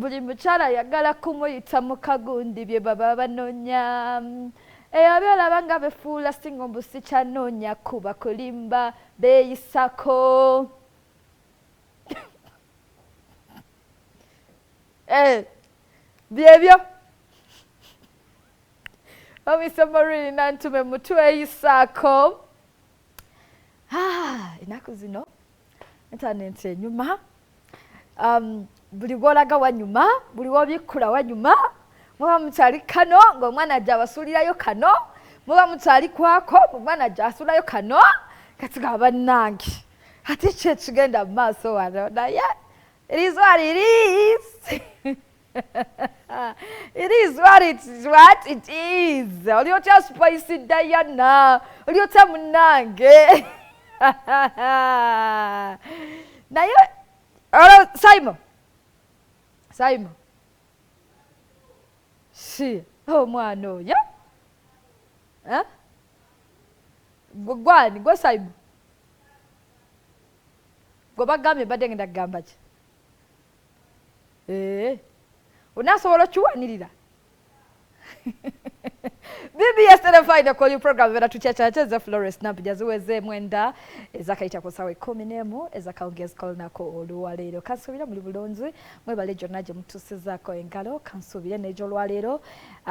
Buli mukyala ayagala kumuyita mu kagundi bye baba banoonya. Eyo byolaba nga befuula singo mbu sikyanoonya kuba kulimba beeyisako. Byebyo Bamwise Maureen Nantume mutweyisaako. Ah, ennaku zino internet enyuma. Buli gwolaga wanyuma, buli wobikkula wanyuma. Muba mukyali kano ng'omwana ajja abasuulirayo kano, muba mukyali kwako omwana ajja asuulayo kano. Kati ga bannange, ate ki ekigenda mu maaso wano? Naye it is what it is. It is what it is. Oli otya Spice Diana? Oli otya munnange? Naye olwo Simon, Simon si omwana oyo, eh? Gwani gwe Simon gwe bagambye mbadde ngenda kugamba ki? Eh, onaasobola okiwanirira? BBS Terefayina Call You program era tukyakyakyeza Florence Nampija. Ziweze 9 ezakayita ku ssaawa 11 ezakawungeezi k'olunaku olwaleero. Kansuubire muli bulungi, mwebale gyonna gye mutuusizaako engalo. Kansuubire n'egyolwaleero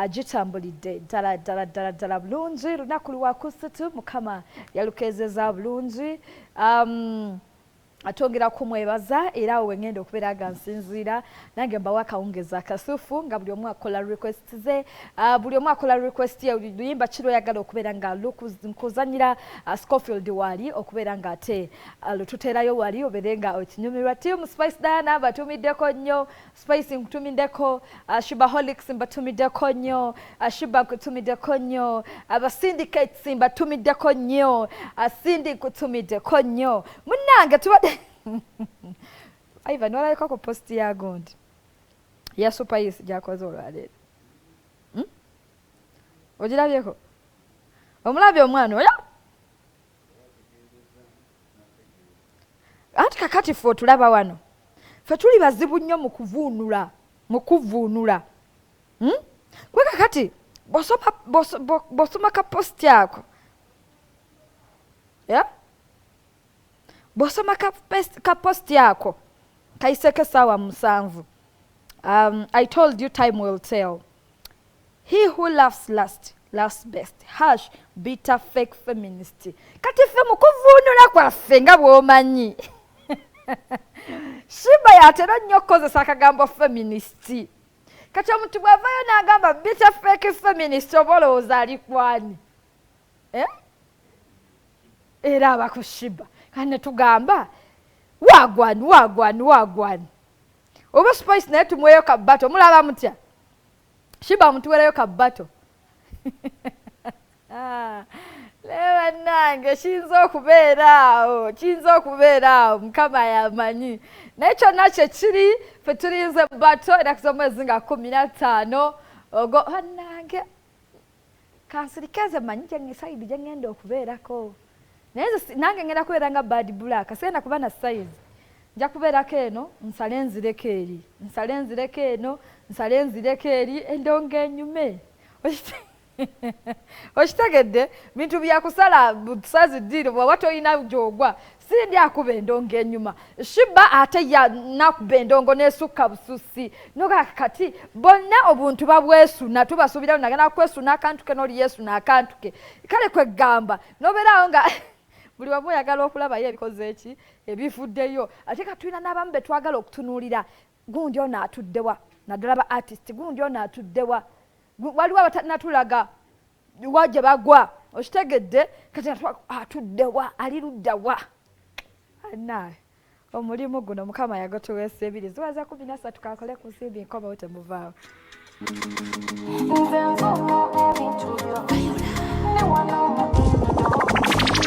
gitambulidde ddala ddala ddala ddala bulungi. Lunaku lwakusatu, Mukama yalukeezeza bulungi. Atwongera kumwebaza era awo wengenda okubeera nga nsinziira nange mbawa akawungezi akasufu nga buli omu akola request ze, buli omu akola request ye, luyimba ki lweyagala okubeera nga nkuzanyira. Scofield wali okubeera nga ate lututeerayo wali obeere nga okinyumirwa. Team Spice Diana batumiddeko nnyo. Spice nkutumiddeko, Shibaholics mbatumiddeko nnyo, Shiba nkutumiddeko nnyo, aba Syndicates mbatumiddeko nnyo, Cindy nkutumiddeko nnyo munnange. Tubadde Ivan walabika ku post ya gundi ya Super gyakoze olwaleero, Ogirabyeko? Omulabye omwana oyo? Anti kakati ffe otulaba wano, ffe tuli bazibu nnyo mu kuvuunula, mu kuvuunula, Kwe kakati bw'osoma ka post ako, yeah? Bw'osoma ka post ako kayiseko essaawa 7. I told you time will tell. He who laughs last laughs best, #BitterFakeFeminist. Kati ffe mu kuvuunula kwaffe nga bw'omanyi Shiba yatera nnyo okukozesa akagambo feminist. Kati omuntu bw'avaayo n'agamba bitter fake feminist, oba olowooza ali kwani, eh? Era aba ku Shiba. Kandi ne tugamba wagwani wagwani wagwani oba Spice naye tumuweyo ka battle. Mulaba mutya? Shiba mutuwereyo ka battle. Naye bannange kiyinza okubeera awo, kiyinza okubeera awo, Mukama yamanyi. Naye kyonna kyekiri, ffe tulinze battle ennaku z'omwezi nga 15 ogwo. Bannange kansirikeze, manyi side gye ŋŋenda okubeerako, naye nze nange ŋŋenda kubeera nga Bad Black, sigenda kuba na size. Nja kubeerako eno nsale nzireko eri, nsale nzireko eno, nsale nzireko eri, endongo enyume. Okitegedde? Bintu byakusala busazi ddiiro. Bw'oba tolina gy'ogwa, sindi akuba endongo enyuma. Shiba ate nakuba endongo n'esukka bususi noga. Kati bonna obuntu babwesuna, tubasuubira nagenda kwesuna akantu ke n'oli yeesuna akantu ke. Kale kwegamba nobeeraawo nga buli wamu oyagala okulabayo ebikoze eki ebivuddeyo. Ate ka tulina n'abamu be twagala okutunuulira, gundi ono atuddewa, naddala ba artist, gundi ono atuddewa. Waliwo abatanatulaga wa gye bagwa, okitegedde? Kati atuddewa, ali luddawa? Naye omulimu guno Mukama yagutuweesa. Ebiri ziwaza 13. Kakole ku nsimbi, nkomawo, temuvaawo. Nze nvuma ebintu byo ne wano mu